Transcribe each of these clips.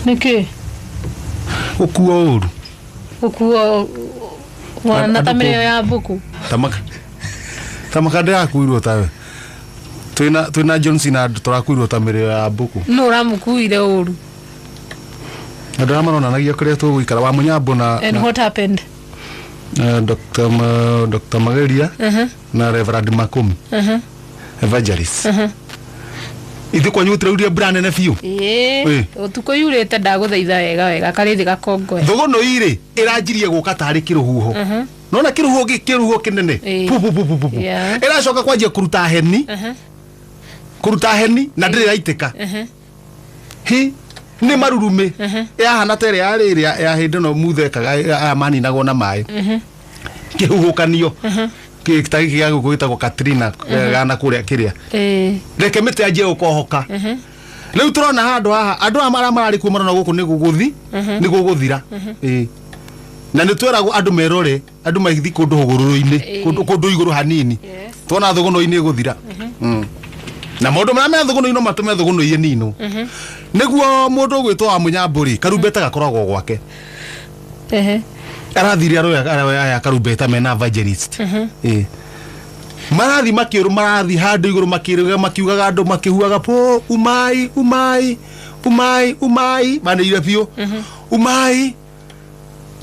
Nĩkĩ? Gũkuo ũru. Gũkuo wana ta Andũ mĩrĩo ya mbũkũ. Tamaka. Tamaka ndĩrakuirwo tawe. Twĩna John Cena tũrakuirwo ta mĩrĩo ya mbũkũ. Nũ ũramũkuire ũru? Andũ arĩa maronanagia kũrĩa tũgũikara wa Mũnyambo na And na, what happened? na Dr. Ma, Dr. Mageria na Reverend Makumi Evangelist. Ithuĩ kwanyu gũtirauria mbura nene biũ. Ĩĩ, Ĩ. ũtukũ yurĩte ndagũthaitha wega wega karĩthĩ gakongoe. Thũgũnũi rĩ ĩranjirie gũka tarĩ kĩrũhuho. Nona kĩrũhuho kĩrũhuho kĩnene. Ĩ. Pu, pu, pu, pu, pu, pu. Yeah. Ĩracoka kwanjia kũruta heni. Kũruta heni na ndĩrĩ ĩraitĩka. Hi nĩ marurumĩ yahana ta ĩrĩa yarĩ ĩrĩa ya hĩndĩ ĩno muthekaga aya maninagwo na maĩ kĩhuhũkanio ta gĩkĩ gĩa gũkũ gĩtagwo Katrina gana kũrĩa kĩrĩa Ĩĩ. reke mĩtĩ yanjie gũkohoka rĩu tũrona handũ haha andũ aya marĩa mararĩ kuo marona gũkũ nĩ gũgũthi nĩ gũgũthira Ĩĩ. Na nĩ tweragwo andũ merore andũ magĩthiĩ kũndũ hũgũrũrũ-inĩ kũndũ kũndũ igũrũ hanini. Yes. Tuona thũgũnũ-inĩ ĩgũthira. Na maũndũ marĩa me thũgũnũ-inĩ no matũme thũgũnũ ĩninwo nĩguo mũndũ ũgwĩtwo wa mũnyambũ rĩ karumbeta gakoragwo gwake. Arathire aroya aya karumbeta mena evangelist. Ĩĩ. Marathi makĩũrũ marathi handũ igũrũ makĩrũga makiugaga andũ makĩhuaga po umai umai umai umai manĩire biũ umai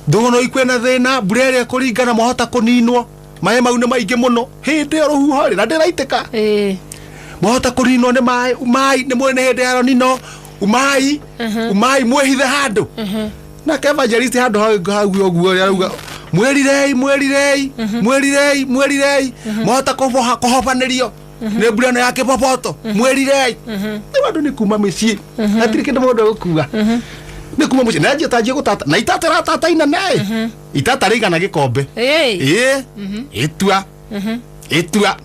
thũgũnũ ikwĩna thĩna mbura ĩrĩa ĩkũringana mwahota kũninwo maĩ mau nĩ maingĩ mũno hĩndĩ ĩyo rũhuho rĩ na ndĩraitĩka. Ĩĩ. Mwahota kũninwo nĩ maĩ umai nĩ mwene hĩndĩ ya ronino umai umai mwĩhithe handũ nake evangelist handũ hau hau ũguo arauga mwĩrirei mwĩrirei mwĩrirei mwĩrirei mwahota kũhobanĩrio nĩ mbura ĩno ya kĩboboto mwĩrirei. Rĩu andũ nĩ kuma mĩciĩ hatirĩ kĩndũ mũndũ egũkua nĩ kuma mũciĩ na njie tanjie gũtata na itata ratata inene itata rĩigana gĩkombe. Ĩĩ. Ĩĩ ĩtua ĩtua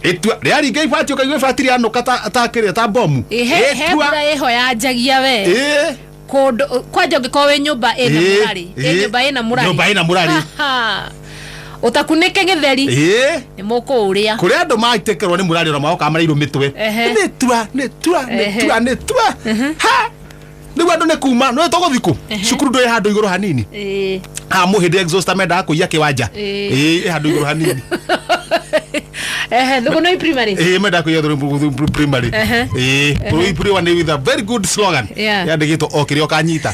ĩtua rĩaringa ibati ũkaigua ibati rĩanũka ta kĩrĩa ta bomu. Ĩ, he mbura ĩho yanjagia we. Ĩĩ. Kũndũ kwanja ũngĩkorwo wĩ nyũmba ĩna Ĩĩ, mũrarĩ ĩ ĩĩ. nyũmba ĩna mũrarĩ. Nyũmba ĩna mũrarĩ. Aha. Ũtakunĩke gĩtheri Ĩĩ. nĩ mũkũũrĩa. Kũrĩ andũ maitĩkĩrwo nĩ mũrarĩ ona magoka marairwo mĩtwe. Ehe. Nĩ tua nĩ tua nĩ Ehe. tua nĩ tua ha rĩu andũ nĩ kuma nĩ tũgũthiĩ kũ cukuru ndũĩ handũ igũrũ hanini. Ĩĩ. Ha mũhĩndĩ exhauster mendaga kũiya kĩwanja. Ĩĩ. Ĩĩ ĩ handũ igũrũ hanini. Ehe, Thũgũnũi primary. Ĩĩ mendaga kũiya Thũgũnũi primary. Ehe. Ĩĩ Thũgũnũi primary with a very good slogan Yeah. yandĩkĩtwo o kĩrĩa ũkanyita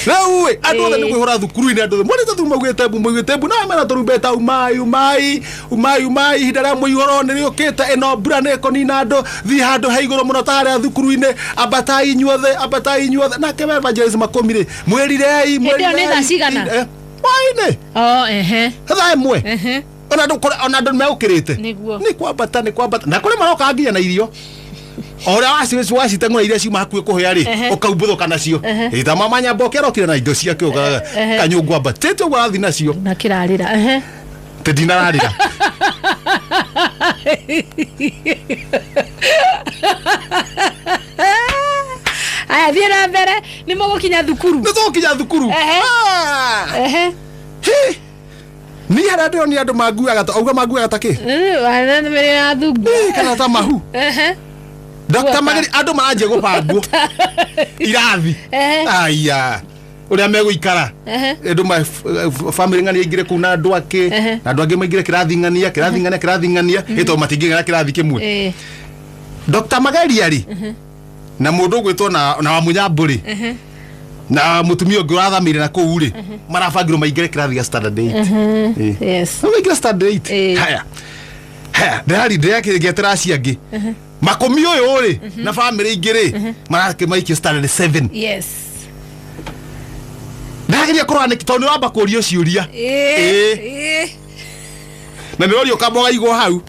rĩu ĩ andũ othe Ĩĩ. nĩ kwĩhũra thukuru-inĩ andũ othe mwarĩte thukuru maugĩte mbu maugĩte mbu na mena tũrumbeta umai umai umai umai ihinda rĩa mũihũro nĩ rĩũkĩte ĩno mbura nĩ ĩkũnina andũ thiĩ handũ he igũrũ mũno ta harĩa thukuru-inĩ ambatai inyuothe ambatai inyuothe nake we evangelist Makũmi rĩ mwĩrirei Hĩndĩ ĩyo nĩ thaa cigana? Hwaĩ-inĩ. Oh, ehe. Thaa 1. Ehe. Ona andũ ona andũ nĩmegũkĩrĩte. Nĩguo. Nĩ kwambata nĩ kwambata na kũrĩ maroka nginya na irio o ũrĩa waciteng'ũra iria ciuma hakuhĩ kũhĩa rĩ Ehe. ũkaumbũthũka nacio ĩta mama Nyamboke arokire na indo ciake ũkaga Ehe. kanyũngũ ambatĩte ũguo arathiĩ nacio. Na kĩrarĩra. Ehe. Tĩ ndinararĩra. Aya thiĩ na mbere nĩ mũgũkinya thukuru. Nĩ tũgũkinya thukuru. Ehe. Ah! Ehe. Hi! Niĩ harĩa ndĩronire andũ manguaga ta auga manguaga ta kĩ. Wana mĩrĩo ya thungura. Ĩ, kana ta mahu. Ehe. Dr. Guota. Mageri andũ maranjia gũbangwo irathi. Ehe. Aya ũrĩa megũikara. Ehe. Andũ ma family ng'ania aingĩre kũu na andũ angĩ Ehe. na andũ angĩ maingĩre kĩrathi ng'ania kĩrathi ng'ania kĩrathi ng'ania ĩ tondũ matingĩgera kĩrathi kĩmwe. Ĩĩ. Dr. Mageria rĩ na mũndũ ũgwĩtwo na wa Mũnyambũ rĩ na mũtumia ũngĩ ũrathamĩire na kũu rĩ marabangirwo maingĩre kĩrathi gĩa standard 8. Ĩĩ. Yes. Rĩu maingĩra standard 8. Ĩĩ. Haya haya ndĩrari ndĩrakĩgetera acio angĩ makũmi ũyũ rĩ na bamĩrĩ ingĩ rĩ marakĩmaikio standard 7. Yes. Ndĩrageria kũrora nĩkĩ tondũ nĩ wamba kũrio ciũria. Ĩĩ. Ĩĩ. Ĩĩ. Na nĩ ũrorio ũkamba ũkaigwo hau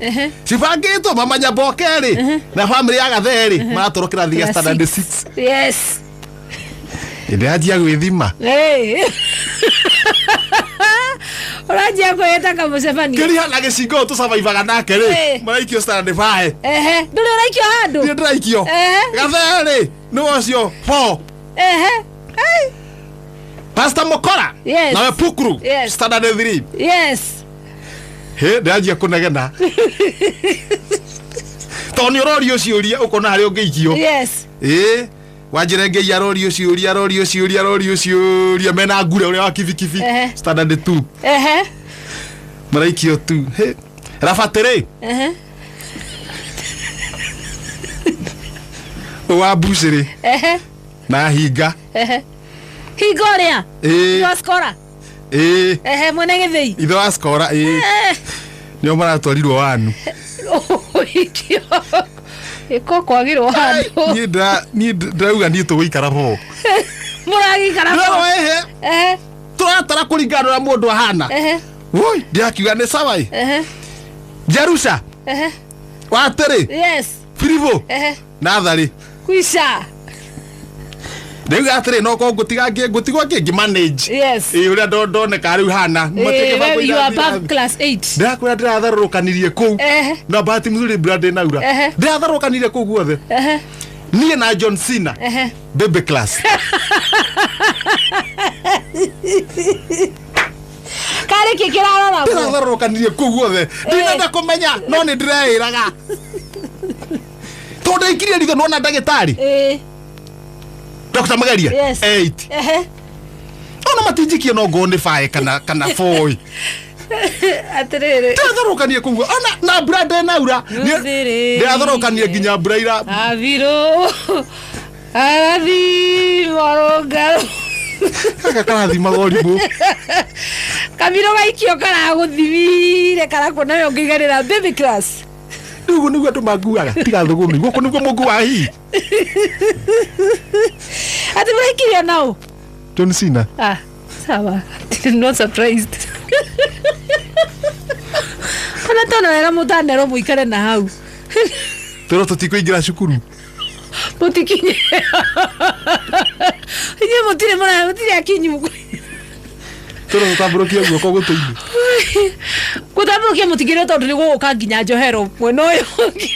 cibangĩtwo mama Nyamboke rĩ na bamĩrĩ ya Gathee rĩ maratwarwo kĩrathi gĩa standard 6. Yes. Ndĩranjia gwĩthima. Ĩĩ. Ũranjia kwĩĩta kamũcemanio. Kĩriha na gĩcingo ũyũ tũcabaibaga nake rĩ Ĩĩ. maraikio standard 5. Ehe. Ndũrĩ ũraikio handũ? Niĩ ndĩraikio. Ehe. Gathee rĩ nĩwe ũcio 4. Ehe. Ai. Pastor Mokora Yes. nawe Pukuru Yes. standard 3. Yes. Hĩ ndĩranjia kũnegena tondũ nĩ ũrorio ciũria ũkona harĩa ũngĩikio. Yes. Ĩĩ Wanjĩra ngei arorio ciũria, arorio ciũria, arorio ciũria mena ngure ũrĩa wa kibikibi. Standard 2. Maraikio tu. He. Rabatĩrĩ. Wa mbucĩrĩ. Na hinga. Hinga ũrĩa? Ĩĩ. Wa skora? Ĩĩ. Ehe, mwene gĩthĩi. Ithe wa skora, ĩĩ. Nĩo maratwarirwo wanu. Ũikio. Ĩko kwagĩrwo handũ. Niĩ ndĩrauga niĩ tũgũikara bo. Mũragĩikara bo. Ndĩrauga ehe. Tũratara kũringana na ũrĩa mũndũ ahana. Woi, ndĩrakiuga nĩ sawa ĩ. Jerusha. Watĩrĩ. Yes. Firibo. Natharĩ. Kwisha. Ndĩrauga atĩrĩ no korwo ngũtiga ngũtigwo ngĩ manage. Yes. Ĩĩ ũrĩa ndoneka rĩu hana. Eh, you are above class 8. Ndĩrakwĩra ndĩratharũrũkanirie kũu. Na bahati mzuri mbura ndĩnaura. Ndĩratharũrũkanirie kũu guothe. Niĩ na John Cena. Baby class. Karĩ kĩ kĩrarora? Ndĩratharũrũkanirie kũu guothe. Ndinenda kũmenya no nĩ ndĩreĩraga. Tondũ ndaikirie ritho nona ndagĩtarĩ. Dr. Mageria. Yes. 8. Ona matinjikie no ngorwo nĩ 5 kana 4. Atĩrĩrĩ. Ndĩratharũrũkanirie kũu guothe. Ona na mbura ndĩnaura. Rũthĩrĩrie. Ndĩratharũrũkanirie nginya mbura ira. Abirũ. Arathima rũngaro. Gaka karathimaga ũrimũ. Kabirũ gaikio karagũthimire karakuona we ũngĩiganĩra baby class. Rĩu ũguo nĩguo andũ manguaga. Tiga thũgũmi. Gũkũ nĩguo mũnguaga hihi. Atĩ mũraikirio nau? John Cena. Ah, sawa. Not surprised. Ona tona wega mũtanerwo mũikare na hau. Tũrwo tũtikũingĩra cukuru. Mũtikinye. Inyuĩ mũtirĩ mũtirĩ akinyu. Tũrwo tũtambũrũkie guoko gũtũ-inĩ. Gũtambũrũkia mũtingĩrwo tondũ nĩ gũgũka nginya njohero mwena ũyũ ũngĩ.